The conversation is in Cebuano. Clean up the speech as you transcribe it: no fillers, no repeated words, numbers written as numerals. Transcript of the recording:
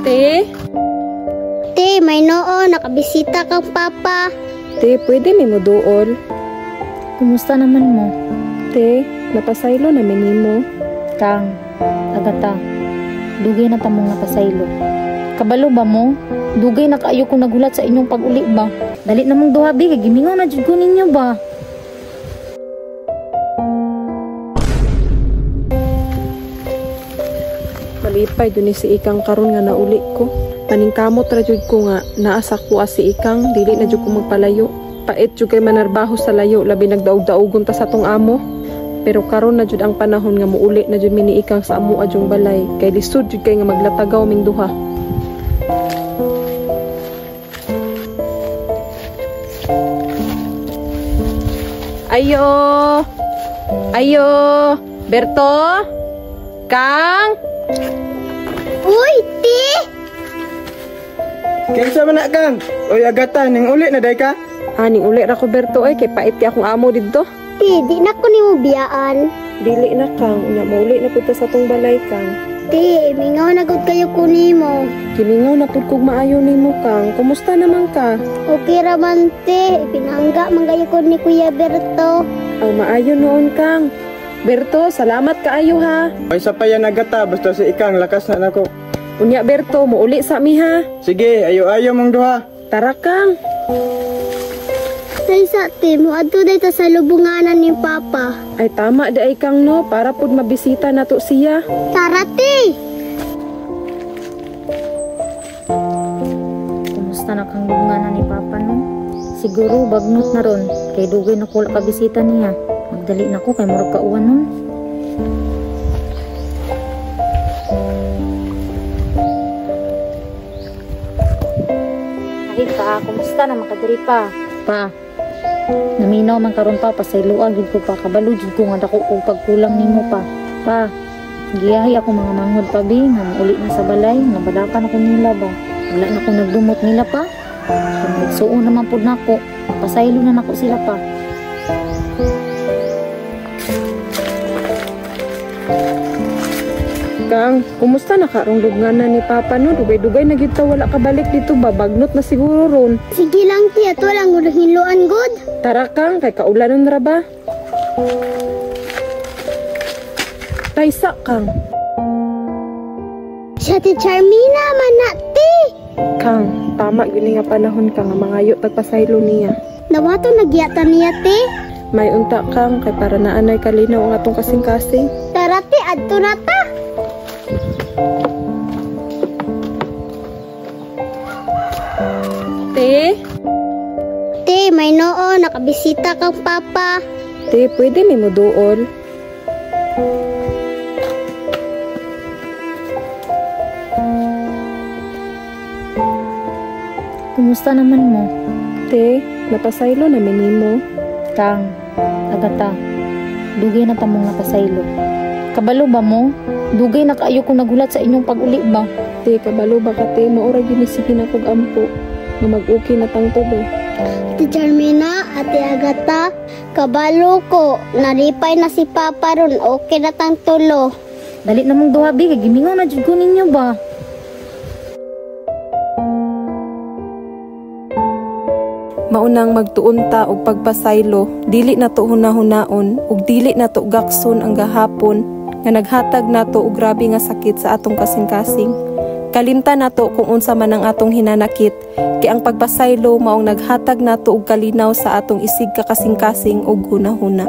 Te? Te, may noo, nakabisita kang papa. Te, pwede mi mo duol. Kumusta naman mo? Te, napasaylo na mi nimo. Kang, Agata, dugay na tamong napasaylo. Kabalo ba mo? Dugay na kaayo ko nagulat sa inyong pag-uli ba? Dali na mong duha bi, kay gimingaw na jud ko ninyo ba? Malipay dun ni si Ikang karon nga nauli ko. Paningkamot ra jud ko nga naa sa kuha si Ikang, dili na jud ko magpalayo. Pait jud kay manarbaho sa layo, labi nagdaog-daogon ta sa tong amo. Pero karon na jud ang panahon nga muuli na jud mi ni Ikang sa amoa jung balay, kay lisod jud kay nga maglatagaw ming duha. Ayo! Ayo! Berto! Kang! Uy, te! Kinsa man na, Kang? Uy, Agata, ning uli na day ka? Aning uli ra ko, Berto, ay kay pait kay akong amo didto. Te, di na ko nimo biyaan. Dili na, Kang. Unya mauli na pud ta sa tong balay, Kang. Te, mingaw na gud kayo ko nimo. Gimingaw na pud kog maayo nimo, Kang. Kumusta naman ka? Okay ra man, te. Pinangga man kayo ko ni Kuya Berto. Ang maayo noon, Kang. Berto, salamat kaayo ha. Ay sa pa yan, Agata, basta si Ikang lakas na nako. Unya, Berto, muuli sa mi ha. Sige, ayo-ayo mong duha. Tara, Kang. Taysa, te, muadto day ta sa lubunganan ni Papa. Ay tama di ay, Kang, no, para pud mabisita nato siya. Tara, te. Kumusta na kang lubunganan ni Papa, no? Siguro bagnot na ron, kay dugay na ko wala kabisita niya. Magdali na ko kay murag kauwan nun. Ay pa, kumusta na makadiri pa? Pa, naminaw man karon pa, pasayloa gid ko pa, kabalo jud ko nga dako og pagkulang nimo pa. Pa, giyahi ako mga manghod pa bi, nga muuli na sa balay, nabadakan ako nila ba. Wala na ko nagdumot nila pa. Kung nagsuon naman pud nako, pasaylo na nako sila pa. Kang, kumusta na karong lubnganan ni Papa, no? Dugay-dugay na gyud ta wala kabalik dito ba? Bagnot na siguro ron. Sige lang, te, ato lang gud hinloan gud. Tara, Kang, kay kaulanon ra ba? Taysa, Kang. Siya ti Charmina man na, te. Kang, tama gyud ni nga panahon ka nga mangayo tagpasaylo niya. Nawato nagyata niya, te. May unta, Kang, kay para naanay kalinaw ang atong kasing-kasing. Tara, te, adto na ta. Te? Te, may noo, nakabisita kang papa. Te, pwede mi mo duol. Kumusta naman mo? Te, napasaylo na mi nimo. Kang, Agata, dugay na tamong napasaylo. Kabalo ba mo? Dugay na kaayo ko nagulat sa inyong pag-uli ba? Te, kabalo ba ka, te? Maura gyud ni sige na kog ampo nga mag-uki na tang tulo. Ate Charmina, Ate Agata, kabalo ko. Naripay na si Papa ron, okay na tang tulo. Dali na mong duha bi, kay gimingaw na jud ko ninyo ba? Maunang magtuon ta og pagpasaylo, dili na to hunahunaon ug dili na to gakson ang gahapon nga naghatag nato og grabe nga sakit sa atong kasing-kasing. Kalimtan nato kung unsa man ang atong hinanakit, kay ang pagpasaylo maong naghatag nato og kalinaw sa atong isig kakasing-kasing ug hunahuna.